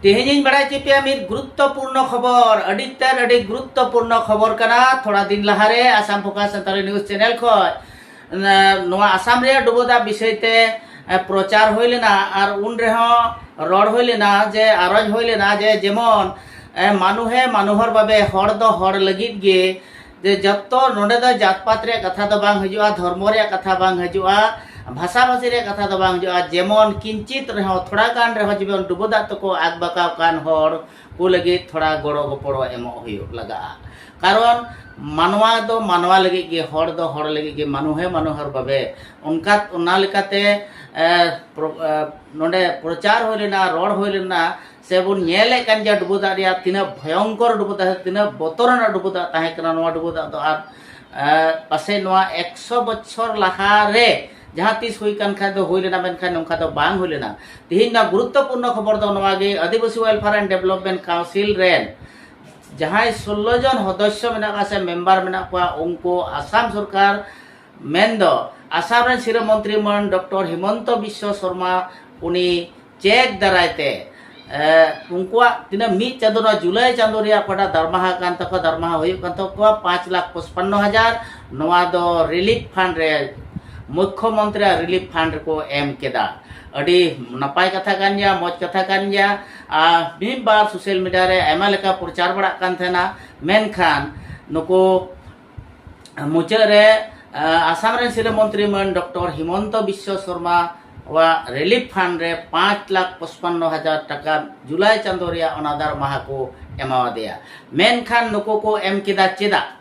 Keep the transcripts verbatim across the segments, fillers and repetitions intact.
ᱛᱮᱦᱮᱧᱤᱧ ᱵᱟᱲᱟᱭ ᱦᱚᱪᱚ ᱯᱮᱭᱟ ᱢᱤᱫ ᱜᱩᱨᱩᱛᱛᱚᱯᱩᱨᱱᱚ ᱠᱷᱚᱵᱚᱨ, ᱟᱹᱰᱤ ᱛᱮᱫ ᱟᱹᱰᱤ ᱜᱩᱨᱩᱛᱛᱚᱯᱩᱨᱱᱚ ᱠᱷᱚᱵᱚᱨ ᱠᱟᱱᱟ᱾ ᱛᱷᱚᱲᱟ ᱫᱤᱱ ᱞᱟᱦᱟᱨᱮ Assam focus Santali news channel ᱠᱷᱚᱱ, ᱮ, ᱱᱚᱣᱟ ᱟᱥᱟᱢ ᱨᱮᱭᱟᱜ ᱰᱩᱵᱟᱹ ᱫᱟᱜ ᱵᱤᱥᱚᱭ ᱛᱮ, ᱮ, ᱯᱨᱚᱪᱟᱨ ᱦᱩᱭ ᱞᱮᱱᱟ ᱟᱨ ᱩᱱ ᱨᱮᱦᱚᱸ ᱨᱚᱲ ᱦᱩᱭ ᱞᱮᱱᱟ ᱡᱮ, ᱟᱨᱚᱡᱽ ᱦᱩᱭ ᱞᱮᱱᱟ ᱡᱮ, ᱡᱮᱢᱚᱱ, ᱮ, ᱢᱟᱱᱩᱦᱮ ᱢᱟᱱᱩᱦᱚᱨ ᱵᱷᱟᱵᱮ, ᱦᱚᱲ ᱫᱚ ᱦᱚᱲ ᱞᱟᱹᱜᱤᱫ ᱜᱮ, ᱡᱮ ᱡᱚᱛᱚ ᱱᱚᱰᱮ ᱫᱚ ᱡᱟᱛ ᱯᱟᱛ ᱨᱮᱭᱟᱜ ᱠᱟᱛᱷᱟ ᱫᱚ ᱵᱟᱝ ᱦᱤᱡᱩᱜᱼᱟ, ᱫᱷᱚᱨᱢᱚ ᱨᱮᱭᱟᱜ ᱠᱟᱛᱷᱟ ᱵᱟᱝ ᱦᱤᱡᱩᱜᱼᱟ, ᱵᱷᱟᱥᱟ ᱵᱷᱟᱹᱥᱤ ᱨᱮᱭᱟᱜ ᱠᱟᱛᱷᱟ ᱫᱚ ᱵᱟᱝ ᱦᱤᱡᱩᱜᱼᱟ, ᱡᱮᱢᱚᱱ ᱠᱤᱧᱪᱤᱛ ᱨᱮᱦᱚᱸ, ᱛᱷᱚᱲᱟ ᱜᱟᱱ ᱨᱮᱦᱚᱸ ᱡᱮᱢᱚᱱ ᱰᱩᱵᱟᱹ ᱫᱟᱜ ᱛᱮᱠᱚ ᱟᱠ ᱵᱟᱠᱟᱣ ᱠᱟᱱ ᱦᱚᱲ ᱠᱚ ᱞᱟᱹᱜᱤᱫ ᱛᱷᱚᱲᱟ ᱜᱚᱲᱚ ᱜᱚᱯᱚᱲᱚ ᱮᱢᱚᱜ ᱦᱩᱭᱩᱜ ᱞᱟᱜᱟᱜᱼᱟ᱾ ᱠᱟᱨᱚᱱ ᱢᱟᱱᱣᱟ ᱫᱚ ᱢᱟᱱᱣᱟ ᱞᱟᱹᱜᱤᱫ ᱜᱮ, ᱦᱚᱲ ᱫᱚ ᱦᱚᱲ ᱞᱟᱹᱜᱤᱫ ᱜᱮ, ᱢᱟᱱᱩᱦᱮ ᱢᱟᱱᱩᱦᱚᱨ ᱵᱷᱟᱵᱮ᱾ ᱚᱱᱠᱟ, ᱚᱱᱟ ᱞᱮᱠᱟᱛᱮ, ᱮ, ᱯᱨᱚ-, ᱮ, ᱱᱚᱰᱮ ᱯᱨᱚᱪᱟᱨ ᱦᱩᱭ ᱞᱮᱱᱟ, ᱨᱚᱲ ᱦᱩᱭ ᱞᱮᱱᱟ, ᱥᱮ ᱵᱚᱱ ᱧᱮᱞᱮᱫ ᱠᱟᱱ ᱜᱮᱭᱟ ᱰᱩᱵᱟᱹ ᱫᱟᱜ ᱨᱮᱭᱟᱜ ᱛᱤᱱᱟᱹᱜ ᱵᱷᱚᱭᱚᱝᱠᱚᱨ ᱰᱩᱵᱟᱹ ᱫᱟᱜ, ᱛᱤᱱᱟᱹᱜ ᱵᱚᱛᱚᱨᱟᱱᱟᱜ ᱰᱩᱵᱟᱹ ᱫᱟᱜ ᱛᱟᱦᱮᱸ ᱠᱟᱱᱟ᱾ ᱱᱚᱣᱟ ᱰᱩᱵᱟᱹ ᱫᱟᱜ ᱫᱚ ᱟᱨ, ᱮ, ᱯᱟᱥᱮᱡ ᱱᱚᱣᱟ ᱮᱠᱥᱚ ᱵᱚᱪᱷᱚᱨ ᱞᱟᱦᱟ ᱨᱮ ᱡᱟᱦᱟᱸ ᱛᱤᱥ ᱦᱩᱭ ᱠᱟᱱ ᱠᱷᱟᱡ ᱫᱚ ᱦᱩᱭ ᱞᱮᱱᱟ, ᱢᱮᱱᱠᱷᱟᱱ ᱱᱚᱝᱠᱟ ᱫᱚ ᱵᱟᱝ ᱦᱩᱭ ᱞᱮᱱᱟ᱾ ᱛᱤᱦᱤᱧ ᱱᱚᱣᱟ ᱜᱩᱨᱩᱛᱛᱚᱯᱩᱨᱱᱚ ᱠᱷᱚᱵᱚᱨ ᱫᱚ ᱱᱚᱣᱟ ᱜᱮ, ᱟᱹᱫᱤᱵᱟᱹᱥᱤ Welfare and Development Council ᱨᱮᱱ ᱡᱟᱦᱟᱸᱭ ᱥᱳᱞᱞᱳ ᱡᱚᱱ ᱦᱚᱫᱚᱥᱥᱚ ᱢᱮᱱᱟᱜ ᱠᱚᱣᱟ ᱥᱮ ᱢᱮᱢᱵᱟᱨ ᱢᱮᱱᱟᱜ ᱠᱚᱣᱟ, ᱩᱱᱠᱩ ᱟᱥᱟᱢ ᱥᱚᱨᱠᱟᱨ, ᱢᱮᱱᱫᱚ ᱟᱥᱟᱢ ᱨᱮᱱ ᱥᱤᱨᱟᱹ ᱢᱚᱱᱛᱨᱤ ᱢᱟᱹᱱ ᱰᱚᱠᱴᱚᱨ ᱦᱤᱢᱚᱱᱛᱚ ᱵᱤᱥᱥᱚ ᱥᱚᱨᱢᱟ, ᱩᱱᱤ ᱪᱮᱠ ᱫᱟᱨᱟᱭ ᱛᱮ, ᱮ, ᱩᱱᱠᱩᱣᱟᱜ ᱛᱤᱱᱟᱹᱜ ᱢᱤᱫ ᱪᱟᱸᱫᱳ ᱱᱚᱣᱟ ᱡᱩᱞᱟᱭ ᱪᱟᱸᱫᱳ ᱨᱮᱭᱟᱜ ᱚᱠᱟᱴᱟᱜ ᱫᱟᱨᱢᱟᱦᱟ ᱠᱟᱱ ᱛᱟᱠᱚᱣᱟ, ᱫᱟᱨᱢᱟᱦᱟ ᱦᱩᱭᱩᱜ ᱠᱟᱱ ᱛᱟᱠᱚᱣᱟ ᱯᱟᱸᱪ ᱞᱟᱠᱷ ᱯᱚᱪᱯᱟᱱᱱᱚ ᱦᱟᱡᱟᱨ, ᱱᱚᱣᱟ ᱫᱚ ᱨᱤᱞᱤᱯ ᱯᱷᱟᱱᱰ ᱨᱮ, ᱢᱩᱠᱠᱷᱚ ᱢᱚᱱᱛᱨᱤᱭᱟᱜ ᱨᱤᱞᱤᱯ ᱯᱷᱟᱱᱰ ᱨᱮᱠᱚ ᱮᱢ ᱠᱮᱫᱟ᱾ ᱟᱹᱰᱤ ᱱᱟᱯᱟᱭ ᱠᱟᱛᱷᱟ ᱠᱟᱱ ᱜᱮᱭᱟ, ᱢᱚᱡᱽ ᱠᱟᱛᱷᱟ ᱠᱟᱱ ᱜᱮᱭᱟ᱾ ᱟᱨ ᱢᱤᱫ ᱵᱟᱨ ᱥᱳᱥᱟᱞ ᱢᱤᱰᱤᱭᱟ ᱨᱮ ᱟᱭᱢᱟ ᱞᱮᱠᱟ ᱯᱨᱚᱪᱟᱨ ᱵᱟᱲᱟᱜ ᱠᱟᱱ ᱛᱟᱦᱮᱱᱟ, ᱢᱮᱱᱠᱷᱟᱱ ᱱᱩᱠᱩ ᱢᱩᱪᱟᱹᱫ ᱨᱮ, ᱟ, ᱟᱥᱟᱢ ᱨᱮᱱ ᱥᱤᱨᱟᱹ ᱢᱚᱱᱛᱨᱤ ᱢᱟᱹᱱ ᱰᱚᱠᱴᱚᱨ ᱦᱤᱢᱚᱱᱛᱚ ᱵᱤᱥᱥᱚ ᱥᱚᱨᱢᱟ ᱣᱟᱜ ᱨᱤᱞᱤᱯ ᱯᱷᱟᱱᱰ ᱨᱮ ᱯᱟᱸᱪ ᱞᱟᱠᱷ ᱯᱚᱪᱯᱟᱱᱱᱚ ᱦᱟᱡᱟᱨ ᱴᱟᱠᱟ ᱡᱩᱞᱟᱭ ᱪᱟᱸᱫᱳ ᱨᱮᱭᱟᱜ ᱚᱱᱟ ᱫᱟᱨᱢᱟᱦᱟ ᱠᱚ ᱮᱢᱟᱣᱟᱫᱮᱭᱟ᱾ ᱢᱮᱱᱠᱷᱟᱱ ᱱᱩᱠᱩ ᱠᱚ ᱮᱢ ᱠᱮᱫᱟ ᱪᱮᱫᱟᱜ?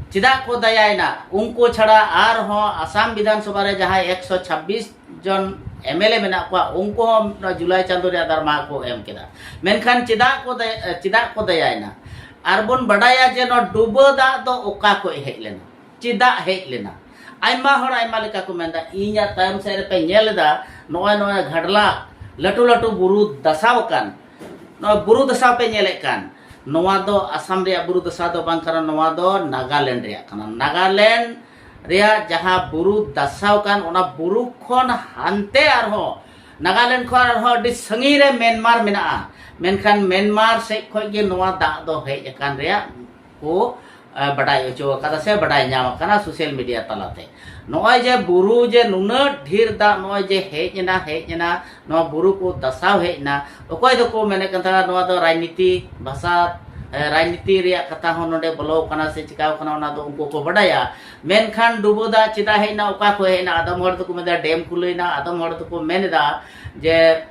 ᱪᱮᱫᱟᱜ ᱠᱚ ᱫᱟᱭᱟᱭᱮᱱᱟ? ᱩᱱᱠᱩ ᱪᱷᱟᱲᱟ ᱟᱨᱦᱚᱸ ᱟᱥᱟᱢ ᱵᱤᱫᱷᱟᱱ ᱥᱚᱵᱷᱟ ᱨᱮ ᱡᱟᱦᱟᱸᱭ ᱮᱠᱥᱚ ᱪᱷᱟᱵᱵᱤᱥ ᱡᱚᱱ ᱮᱢ ᱮᱞ ᱮ ᱢᱮᱱᱟᱜ ᱠᱚᱣᱟ, ᱩᱱᱠᱩ ᱦᱚᱸ ᱱᱚᱣᱟ ᱡᱩᱞᱟᱭ ᱪᱟᱸᱫᱳ ᱨᱮᱭᱟᱜ ᱫᱟᱨᱢᱟ ᱠᱚ ᱮᱢ ᱠᱮᱫᱟ᱾ ᱢᱮᱱᱠᱷᱟᱱ ᱪᱮᱫᱟᱜ ᱠᱚ ᱫᱟᱭᱟ-, ᱪᱮᱫᱟᱜ ᱠᱚ ᱫᱟᱭᱟᱭᱮᱱᱟ? ᱟᱨ ᱵᱚᱱ ᱵᱟᱰᱟᱭᱟ ᱡᱮ ᱱᱚᱣᱟ ᱰᱩᱵᱟᱹ ᱫᱟᱜ ᱫᱚ ᱚᱠᱟ ᱠᱷᱚᱱ ᱦᱮᱡ ᱞᱮᱱᱟ, ᱪᱮᱫᱟᱜ ᱦᱮᱡ ᱞᱮᱱᱟ? ᱟᱭᱢᱟ ᱦᱚᱲ ᱟᱭᱢᱟ ᱞᱮᱠᱟ ᱠᱚ ᱢᱮᱱᱫᱟ, ᱤᱧᱟᱜ ᱛᱟᱭᱚᱢ ᱥᱮᱫ ᱨᱮᱯᱮ ᱧᱮᱞ ᱮᱫᱟ, ᱱᱚᱜᱼᱚᱭ ᱱᱚᱣᱟ ᱜᱷᱟᱰᱞᱟ, ᱞᱟᱹᱴᱩ ᱞᱟᱹᱴᱩ ᱵᱩᱨᱩ ᱫᱟᱥᱟᱣ ᱟᱠᱟᱱ, ᱱᱚᱣᱟ ᱵᱩᱨᱩ ᱫᱟᱥᱟᱣ ᱯᱮ ᱧᱮᱞᱮᱫ ᱠᱟᱱ, ᱱᱚᱣᱟ ᱫᱚ ᱟᱥᱟᱢ ᱨᱮᱭᱟᱜ ᱵᱩᱨᱩ ᱫᱟᱥᱟᱣ ᱫᱚ ᱵᱟᱝ ᱠᱟᱱᱟ, ᱱᱚᱣᱟ ᱫᱚ ᱱᱟᱜᱟᱞᱮᱱᱰ ᱨᱮᱭᱟᱜ ᱠᱟᱱᱟ᱾ ᱱᱟᱜᱟᱞᱮᱱᱰ ᱨᱮᱭᱟᱜ ᱡᱟᱦᱟᱸ ᱵᱩᱨᱩ ᱫᱟᱥᱟᱣ ᱠᱟᱱ, ᱚᱱᱟ ᱵᱩᱨᱩ ᱠᱷᱚᱱ ᱦᱟᱱᱛᱮ ᱟᱨᱦᱚᱸ ᱱᱟᱜᱟᱞᱮᱱᱰ ᱠᱷᱚᱱ ᱟᱨᱦᱚᱸ ᱟᱹᱰᱤ ᱥᱟᱺᱜᱤᱧ ᱨᱮ ᱢᱮᱱᱢᱟᱨ ᱢᱮᱱᱟᱜᱼᱟ, ᱢᱮᱱᱠᱷᱟᱱ ᱢᱮᱱᱢᱟᱨ ᱥᱮᱫ ᱠᱷᱚᱱ ᱜᱮ ᱱᱚᱣᱟ ᱫᱟᱜ ᱫᱚ ᱦᱮᱡ ᱟᱠᱟᱱ ᱨᱮᱭᱟᱜ ᱠᱚ, ᱮ, ᱵᱟᱰᱟᱭ ᱦᱚᱪᱚ ᱟᱠᱟᱫᱟ ᱥᱮ ᱵᱟᱰᱟᱭ ᱧᱟᱢ ᱟᱠᱟᱱᱟ ᱥᱳᱥᱟᱞ ᱢᱤᱰᱤᱭᱟ ᱛᱟᱞᱟᱛᱮ᱾ ᱱᱚᱜᱼᱚᱭ ᱡᱮ ᱵᱩᱨᱩ ᱡᱮ ᱱᱩᱱᱟᱹᱜ ᱰᱷᱮᱨ ᱫᱟᱜ ᱱᱚᱜᱼᱚᱭ ᱡᱮ ᱦᱮᱡ ᱮᱱᱟ, ᱦᱮᱡ ᱮᱱᱟ, ᱱᱚᱣᱟ ᱵᱩᱨᱩ ᱠᱚ ᱫᱟᱥᱟᱣ ᱦᱮᱡ ᱮᱱᱟ, ᱚᱠᱚᱭ ᱫᱚᱠᱚ ᱢᱮᱱᱮᱫ ᱠᱟᱱ ᱛᱟᱦᱮᱱᱟ ᱱᱚᱣᱟ ᱫᱚ ᱨᱟᱡᱽᱱᱤᱛᱤ ᱵᱷᱟᱥᱟ, ᱮ, ᱨᱟᱡᱽᱱᱤᱛᱤ ᱨᱮᱭᱟᱜ ᱠᱟᱛᱷᱟ ᱦᱚᱸ ᱱᱚᱰᱮ ᱵᱚᱞᱚ ᱟᱠᱟᱱᱟ ᱥᱮ ᱪᱤᱠᱟᱣ ᱟᱠᱟᱱᱟ, ᱚᱱᱟ ᱫᱚ ᱩᱱᱠᱩ ᱠᱚ ᱵᱟᱰᱟᱭᱟ᱾ ᱢᱮᱱᱠᱷᱟᱱ ᱰᱩᱵᱟᱹ ᱫᱟᱜ ᱪᱮᱫᱟᱜ ᱦᱮᱡ ᱮᱱᱟ, ᱚᱠᱟ ᱠᱷᱚᱱ ᱦᱮᱡ ᱮᱱᱟ? ᱟᱫᱚᱢ ᱦᱚᱲ ᱫᱚᱠᱚ ᱢᱮᱱᱫᱟ ᱰᱮᱢ ᱠᱷᱩᱞᱟᱹᱭ ᱮᱱᱟ, ᱟᱫᱚᱢ ᱦᱚᱲ ᱫᱚᱠᱚ ᱢᱮᱱ ᱮᱫᱟ ᱡᱮ,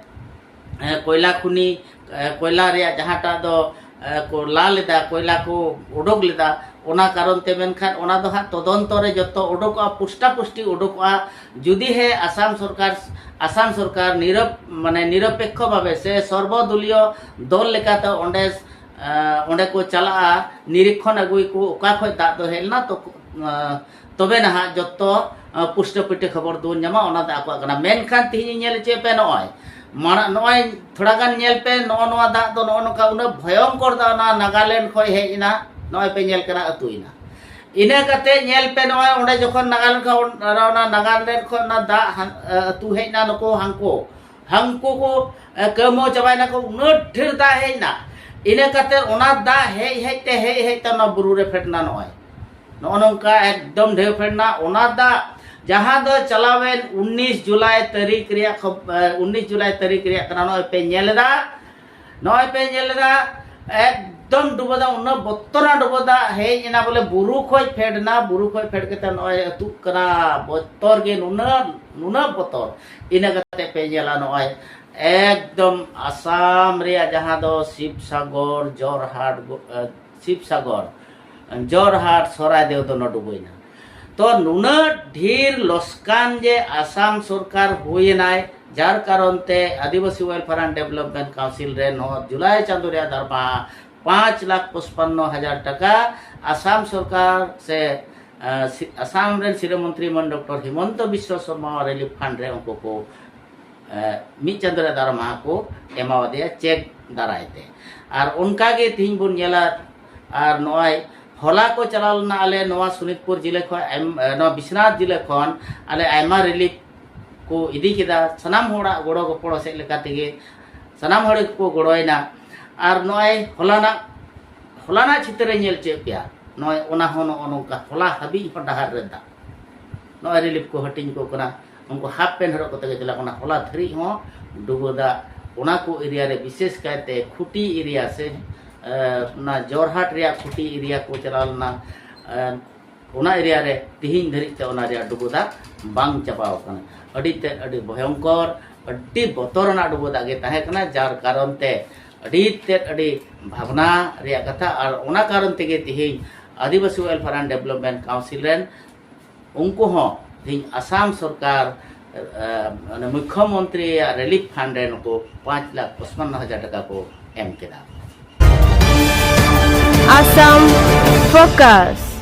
ᱮ, ᱠᱚᱭᱞᱟ ᱠᱷᱩᱱᱤ, ᱮ, ᱠᱚᱭᱞᱟ ᱨᱮᱭᱟᱜ ᱡᱟᱦᱟᱸᱴᱟᱜ ᱫᱚ, ᱮ, ᱠᱚ ᱞᱟ ᱞᱮᱫᱟ, ᱠᱚᱭᱞᱟ ᱠᱚ ᱚᱰᱚᱠ ᱞᱮᱫᱟ, ᱚᱱᱟ ᱠᱟᱨᱚᱱ ᱛᱮ᱾ ᱢᱮᱱᱠᱷᱟᱱ ᱚᱱᱟ ᱫᱚ ᱦᱟᱸᱜ ᱛᱚᱫᱚᱱᱛᱚ ᱨᱮ ᱡᱚᱛᱚ ᱚᱰᱚᱠᱚᱜᱼᱟ, ᱯᱩᱥᱴᱟ ᱯᱩᱥᱴᱤ ᱚᱰᱚᱠᱚᱜᱼᱟ᱾ ᱡᱩᱫᱤ ᱦᱮ ᱟᱥᱟᱢ ᱥᱚᱨᱠᱟᱨ, ᱟᱥᱟᱢ ᱥᱚᱨᱠᱟᱨ ᱱᱤᱨᱚᱯ-, ᱢᱟᱱᱮ ᱱᱤᱨᱚᱯᱮᱠᱠᱷᱚ ᱵᱷᱟᱵᱮ ᱥᱮ ᱥᱚᱨᱵᱚᱫᱚᱞᱤᱭᱚ ᱫᱚᱞ ᱞᱮᱠᱟᱛᱮ ᱚᱸᱰᱮ, ᱮ, ᱚᱸᱰᱮ ᱠᱚ ᱪᱟᱞᱟᱜᱼᱟ, ᱱᱤᱨᱤᱠᱠᱷᱚᱱ ᱟᱹᱜᱩᱭᱟᱠᱚ ᱚᱠᱟ ᱠᱷᱚᱱ ᱫᱟᱜ ᱫᱚ ᱦᱮᱡ ᱞᱮᱱᱟ, ᱛᱚ, ᱮ, ᱛᱚᱵᱮ ᱱᱟᱦᱟᱜ ᱡᱚᱛᱚ, ᱮ, ᱯᱩᱥᱴᱟᱹ ᱯᱤᱴᱷᱟᱹ ᱠᱷᱚᱵᱚᱨ ᱫᱚᱵᱚᱱ ᱧᱟᱢᱟ, ᱚᱱᱟ ᱫᱚ ᱟᱠᱚᱣᱟᱜ ᱠᱟᱱᱟ᱾ ᱢᱮᱱᱠᱷᱟᱱ ᱛᱤᱦᱤᱧ ᱧᱮᱞ ᱦᱚᱪᱚᱭᱮᱫ ᱯᱮ ᱱᱚᱜᱼᱚᱭ, ᱢᱟᱲᱟᱝ ᱱᱚᱜᱼᱚᱭ ᱛᱷᱚᱲᱟ ᱜᱟᱱ ᱧᱮᱞ ᱯᱮ, ᱱᱚᱜᱼᱚ ᱱᱚᱣᱟ ᱫᱟᱜ ᱫᱚ ᱱᱚᱜᱼᱚ ᱱᱚᱝᱠᱟ ᱩᱱᱟᱹᱜ ᱵᱷᱚᱭᱚᱝᱠᱚᱨ ᱫᱟᱜ ᱚᱱᱟ ᱱᱟᱜᱟᱞᱮᱱᱰ ᱠᱷᱚᱱ ᱦᱮᱡ ᱮᱱᱟ, ᱱᱚᱜᱼᱚᱭ ᱯᱮ ᱧᱮᱞ ᱠᱟᱱᱟ ᱟᱹᱛᱩᱭᱮᱱᱟ᱾ ᱤᱱᱟᱹ ᱠᱟᱛᱮ ᱧᱮᱞ ᱯᱮ ᱱᱚᱜᱼᱚᱭ ᱚᱸᱰᱮ ᱡᱚᱠᱷᱚᱱ ᱱᱟᱜᱟᱞᱮᱱᱰ ᱠᱷᱚᱱ, ᱚᱱᱟ ᱱᱟᱜᱟᱞᱮᱱᱰ ᱠᱷᱚᱱ ᱚᱱᱟ ᱫᱟᱜ ᱦᱟᱱ-, ᱟᱹᱛᱩ ᱦᱮᱡ ᱮᱱᱟ, ᱱᱩᱠᱩ ᱦᱟᱱᱠᱩ, ᱦᱟᱱᱠᱩ ᱠᱚ, ᱮ, ᱠᱟᱹᱢᱟᱹᱣ ᱪᱟᱵᱟᱭᱮᱱᱟ ᱠᱚ, ᱩᱱᱟᱹᱜ ᱰᱷᱮᱨ ᱫᱟᱜ ᱦᱮᱡ ᱮᱱᱟ᱾ ᱤᱱᱟᱹ ᱠᱟᱛᱮ ᱚᱱᱟ ᱫᱟᱜ ᱦᱮᱡ ᱦᱮᱡ ᱛᱮ, ᱦᱮᱡ ᱦᱮᱡ ᱛᱮ ᱚᱱᱟ ᱵᱩᱨᱩ ᱨᱮ ᱯᱷᱮᱰ ᱮᱱᱟ ᱱᱚᱜᱼᱚᱭ᱾ ᱱᱚᱜᱼᱚ ᱱᱚᱝᱠᱟ ᱮᱠᱫᱚᱢ ᱰᱷᱮᱣ ᱯᱷᱮᱰ ᱮᱱᱟ᱾ ᱚᱱᱟ ᱫᱟᱜ ᱡᱟᱦᱟᱸ ᱫᱚ ᱪᱟᱞᱟᱣᱮᱱ ᱩᱱᱤᱥ ᱡᱩᱞᱟᱭ ᱛᱟᱹᱨᱤᱠᱷ ᱨᱮᱭᱟᱜ ᱠᱷᱚᱵ-, ᱮ, ᱩᱱᱤᱥ ᱡᱩᱞᱟᱭ ᱛᱟᱹᱨᱤᱠᱷ ᱨᱮᱭᱟᱜ ᱠᱟᱱᱟ᱾ ᱱᱚᱜᱼᱚᱭ ᱯᱮ ᱧᱮᱞ ᱮᱫᱟ, ᱱᱚᱜᱼᱚᱭ ᱯᱮ ᱧᱮᱞ ᱮᱫᱟ, ᱮᱠᱫᱚᱢ ᱰᱩᱵᱟᱹ ᱫᱟᱜ, ᱩᱱᱟᱹᱜ ᱵᱚᱛᱚᱨᱟᱱ ᱰᱩᱵᱟᱹ ᱫᱟᱜ ᱦᱮᱡ ᱮᱱᱟ, ᱵᱚᱞᱮ ᱵᱩᱨᱩ ᱠᱷᱚᱡ ᱯᱷᱮᱰ ᱮᱱᱟ, ᱵᱩᱨᱩ ᱠᱷᱚᱡ ᱯᱷᱮᱰ ᱠᱟᱛᱮ ᱱᱚᱜᱼᱚᱭ ᱟᱹᱛᱩᱜ ᱠᱟᱱᱟ᱾ ᱵᱚᱛᱚᱨ ᱜᱮ ᱱᱩᱱᱟᱹᱜ, ᱱᱩᱱᱟᱹᱜ ᱵᱚᱛᱚᱨ᱾ ᱤᱱᱟᱹ ᱠᱟᱛᱮ ᱯᱮ ᱧᱮᱞᱟ ᱱᱚᱜᱼᱚᱭ ᱮᱠᱫᱚᱢ ᱟᱥᱟᱢ ᱨᱮᱭᱟᱜ ᱡᱟᱦᱟᱸ ᱫᱚ ᱥᱤᱵᱥᱟᱜᱚᱨ, ᱡᱚᱨᱦᱟᱴ, ᱜᱚ-, ᱮ, ᱥᱤᱵᱥᱟᱜᱚᱨ, ᱡᱚᱨᱦᱟᱴ, ᱥᱚᱨᱟᱭᱫᱮᱣ ᱫᱚ ᱱᱚᱰᱩᱵᱟᱹᱭᱱᱟ᱾ ᱛᱚ ᱱᱩᱱᱟᱹᱜ ᱰᱷᱮᱨ ᱞᱚᱥᱠᱟᱱ ᱡᱮ ᱟᱥᱟᱢ ᱥᱚᱨᱠᱟᱨ ᱦᱩᱭᱮᱱᱟᱭ, ᱡᱟᱨ ᱠᱟᱨᱚᱱ ᱛᱮ ᱟᱹᱫᱤᱵᱟᱹᱥᱤ Welfare and Development Council ᱨᱮ ᱱᱚᱣᱟ ᱡᱩᱞᱟᱭ ᱪᱟᱸᱫᱳ ᱨᱮᱭᱟᱜ ᱫᱟᱨᱢᱟ ᱯᱟᱸᱪ ᱞᱟᱠᱷ ᱯᱚᱪᱯᱟᱱᱱᱚ ᱦᱟᱡᱟᱨ ᱴᱟᱠᱟ ᱟᱥᱟᱢ ᱥᱚᱨᱠᱟᱨ ᱥᱮ, ᱮ, ᱥᱤ-, ᱟᱥᱟᱢ ᱨᱮᱱ ᱥᱤᱨᱟᱹ ᱢᱚᱱᱛᱨᱤ ᱢᱟᱹᱱ ᱰᱚᱠᱴᱚᱨ ᱦᱤᱢᱚᱱᱛᱚ ᱵᱤᱥᱣᱟ ᱥᱚᱨᱢᱟ relief fund ᱨᱮ ᱩᱱᱠᱩ ᱠᱚ, ᱮ, ᱢᱤᱫ ᱪᱟᱸᱫᱳ ᱨᱮ ᱫᱟᱨᱢᱟ ᱠᱚ ᱮᱢᱟᱣᱟᱫᱮᱭᱟ ᱪᱮᱠ ᱫᱟᱨᱟᱭ ᱛᱮ᱾ ᱟᱨ ᱚᱱᱠᱟ ᱜᱮ ᱛᱤᱦᱤᱧ ᱵᱚᱱ ᱧᱮᱞᱟ, ᱟᱨ ᱱᱚᱜᱼᱚᱭ ᱦᱚᱞᱟ ᱠᱚ ᱪᱟᱞᱟᱣ ᱞᱮᱱᱟ ᱟᱞᱮ ᱱᱚᱣᱟ ᱥᱳᱱᱤᱛᱯᱩᱨ ᱡᱮᱞᱟ ᱠᱷᱚᱱ, ᱮᱢ-, ᱮ, ᱱᱚᱣᱟ ᱵᱤᱥᱱᱟᱛᱷ ᱡᱮᱞᱟ ᱠᱷᱚᱱ ᱟᱞᱮ ᱟᱭᱢᱟ relief ᱠᱚ ᱤᱫᱤ ᱠᱮᱫᱟ᱾ ᱥᱟᱱᱟᱢ ᱦᱚᱲᱟᱜ ᱜᱚᱲᱚ ᱜᱚᱯᱚᱲᱚ ᱥᱮᱫ ᱞᱮᱠᱟ ᱛᱮᱜᱮ ᱥᱟᱱᱟᱢ ᱦᱚᱲ ᱜᱮᱠᱚ ᱜᱚᱲᱚᱭᱮᱱᱟ᱾ ᱟᱨ ᱱᱚᱜᱼᱚᱭ ᱦᱚᱞᱟᱱᱟᱜ, ᱦᱚᱞᱟᱱᱟᱜ ᱪᱤᱛᱟᱹᱨ ᱨᱮ ᱧᱮᱞ ᱪᱮᱫ ᱯᱮᱭᱟ, ᱱᱚᱜᱼᱚᱭ ᱚᱱᱟ ᱦᱚᱸ ᱱᱚᱜᱼᱚ ᱱᱚᱝᱠᱟ ᱦᱚᱞᱟ ᱦᱟᱹᱵᱤᱡ ᱦᱚᱸ ᱰᱟᱦᱟᱨ ᱨᱮ ᱫᱟᱜ᱾ ᱱᱚᱜᱼᱚᱭ ᱨᱤᱞᱤᱯᱷ ᱠᱚ ᱦᱟᱹᱴᱤᱧ ᱠᱚ ᱠᱟᱱᱟ, ᱩᱱᱠᱩ ᱦᱟᱯ ᱯᱮᱱᱴ ᱦᱚᱨᱚᱜ ᱠᱟᱛᱮ ᱠᱚ ᱪᱟᱞᱟᱜ ᱠᱟᱱᱟ᱾ ᱦᱚᱞᱟ ᱫᱷᱟᱹᱨᱤᱡ ᱦᱚᱸ ᱰᱩᱵᱟᱹ ᱫᱟᱜ ᱚᱱᱟ ᱠᱚ ᱮᱨᱤᱭᱟ ᱨᱮ, ᱵᱤᱥᱮᱥ ᱠᱟᱭᱛᱮ ᱠᱷᱩᱴᱤ ᱮᱨᱤᱭᱟ ᱥᱮ, ᱮ, ᱚᱱᱟ ᱡᱚᱨᱦᱟᱴ ᱨᱮᱭᱟᱜ ᱠᱷᱩᱴᱤ ᱮᱨᱤᱭᱟ ᱠᱚ ᱪᱟᱞᱟᱣ ᱞᱮᱱᱟ᱾ ᱮ, ᱚᱱᱟ ᱮᱨᱤᱭᱟ ᱨᱮ ᱛᱤᱦᱤᱧ ᱫᱷᱟᱹᱨᱤᱡ ᱛᱮ ᱚᱱᱟ ᱨᱮᱭᱟᱜ ᱰᱩᱵᱟᱹ ᱫᱟᱜ ᱵᱟᱝ ᱪᱟᱵᱟᱣ ᱟᱠᱟᱱᱟ᱾ ᱟᱹᱰᱤ ᱛᱮᱫ ᱟᱹᱰᱤ ᱵᱷᱚᱭᱚᱝᱠᱚᱨ, ᱟᱹᱰᱤ ᱵᱚᱛᱚᱨ ᱟᱱᱟᱜ ᱰᱩᱵᱟᱹ ᱫᱟᱜ ᱜᱮ ᱛᱟᱦᱮᱸ ᱠᱟᱱᱟ, ᱡᱟᱨ ᱠᱟᱨᱚᱱ ᱛᱮ ᱟᱹᱰᱤ ᱛᱮᱫ ᱟᱹᱰᱤ ᱵᱷᱟᱵᱽᱱᱟ ᱨᱮᱭᱟᱜ ᱠᱟᱛᱷᱟ᱾ ᱟᱨ ᱚᱱᱟ ᱠᱟᱨᱚᱱ ᱛᱮᱜᱮ ᱛᱤᱦᱤᱧ ᱟᱹᱫᱤᱵᱟᱹᱥᱤ ᱣᱮᱞᱯᱷᱮᱭᱟᱨ ᱮᱱᱰ ᱰᱮᱵᱷᱞᱚᱯᱢᱮᱱᱴ ᱠᱟᱣᱩᱱᱥᱤᱞ ᱨᱮᱱ ᱩᱱᱠᱩ ᱦᱚᱸ ᱛᱤᱦᱤᱧ ᱟᱥᱟᱢ ᱥᱚᱨᱠᱟᱨ, ᱮ, ᱢᱟᱱᱮ ᱢᱩᱠᱷᱭᱚᱢᱚᱱᱛᱨᱤᱭᱟᱜ ᱨᱤᱞᱤᱯᱷ ᱯᱷᱟᱱᱰ ᱨᱮ ᱱᱩᱠᱩ ᱯᱟᱸᱪ ᱞᱟᱠᱷ ᱯᱚᱪᱯᱟᱱᱱᱚ ᱦᱟᱡᱟᱨ ᱴᱟᱠᱟ ᱠᱚ ᱮᱢ ᱠᱮᱫᱟ᱾ Assam Focus.